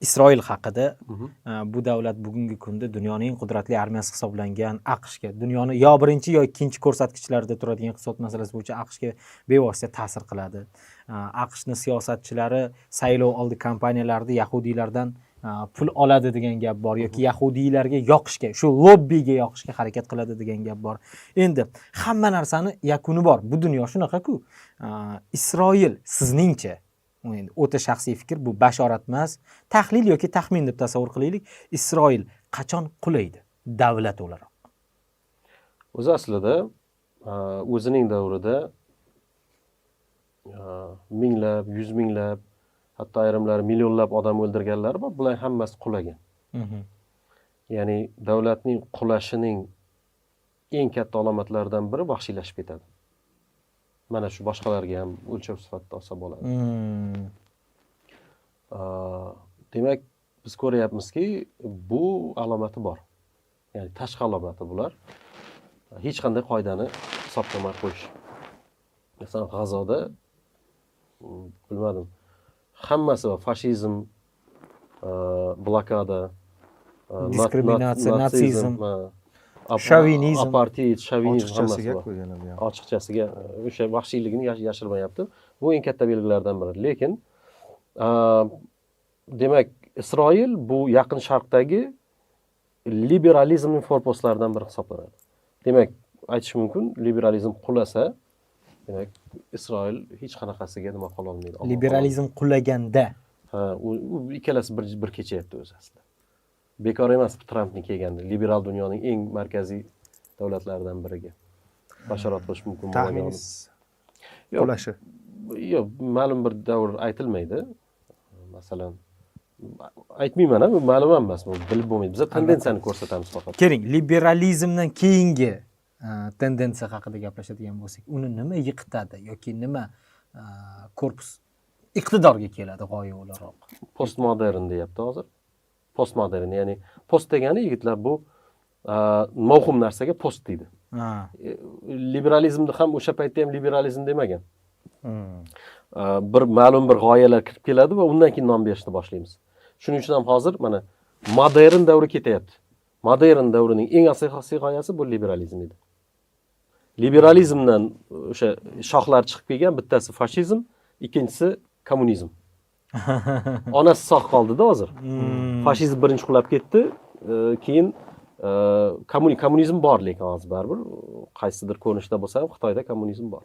Isroil haqida. Bu davlat bugungi kunda dunyoning eng qudratli armiyasi hisoblangan AQShga, dunyoni yo birinchi, yo ikkinchi ko'rsatkichlarda turadigan iqtisod masalasi bo'yicha AQShga bevosita ta'sir qiladi. AQShni siyosatchilari saylov oldi kompaniyalarida yahudiylardan pul oladi degan gap bor yoki yahudiylarga yoqishga, shu lobbiga yoqishga harakat qiladi degan gap bor. Endi hamma narsani yakuni bor, bu dunyo shunaqaku. Isroil, sizningcha, u endi o'ta shaxsiy fikr, bu bashorat emas, tahlil yoki taxmin deb tasavvur qilaylik, Isroil qachon qulaydi davlat o'laroq? O'zi aslida o'zining davrida minglab, yuz minglab, hatto ayrimlari millionlab odam o'ldirganlari bor. Bular hammasi qulagan. Ya'ni davlatning qulashining eng katta alomatlaridan biri vahshiylashib ketadi. Mana shu boshqalarga ham o'lchov sifatida olsa bo'ladi. Demak, biz ko'ryapmizki, bu alomati bor, ya'ni tashqi alomati bular hech qanday qoidani hisoblamay qo'yish. Masalan, G'azoda bilmadim, hammasi bor: fashizm, blokada, diskriminatsiya, natsizm, ha, shovinizm. Aparteid, shovinizm, hammasi Ochiqchasiga bor. Qo'ygan bu ham. Ochiqchasiga o'sha vahshiyligini yashirmayapti. Bu eng katta belgilardan biri. Lekin demak, Isroil bu Yaqin Sharqdagi liberalizmning forpostlaridan biri hisoblanadi. Demak, aytish mumkin, liberalizm qulasa, demak, Isroil hech qanaqasiga nima qilolmaydi, omon. Liberalizm qulaganda. Ha, u ikkalasi bir kechyapti o'zi aslida. Bekor emas Trampning kelgani liberal dunyoning eng markaziy davlatlaridan biriga bashorat qilish mumkin bo'lmagan. Taxminingiz? Yo'q. Qulashi. Yo'q, ma'lum bir davr aytilmaydi. Masalan, aytmayman bu ma'lum ham emas, bu bilib bo'lmaydi. Biza tendensiyani ko'rsatamiz faqat. Keling, liberalizmdan keyingi tendensiya haqida gaplashadigan bo'lsak, uni nima yiqitadi yoki nima korpus iqtidorga keladi g'oya o'laroq? Postmodern deyapti hozir. Postmodern, ya'ni post degani, yigitlar, bu mavhum narsaga post deydi. Liberalizmni ham o'sha paytda ham liberalizm demagan. Bir ma'lum bir g'oyalar kirib keladi va undan keyin nom berishni boshlaymiz. Shuning uchun ham hozir mana modern davri ketyapti. Modern davrining eng asosiy g'oyasi bu liberalizm edi. Liberalizmdan o'sha shoxlar chiqib kelgan: bittasi fashizm, ikkinchisi kommunizm. Onasi sog' qoldida hozir. Fashizm birinchi qulab ketdi, keyin kommunizm bor, lekin hozir baribir qaysidir ko'rinishda bo'lsa ham Xitoyda kommunizm bor.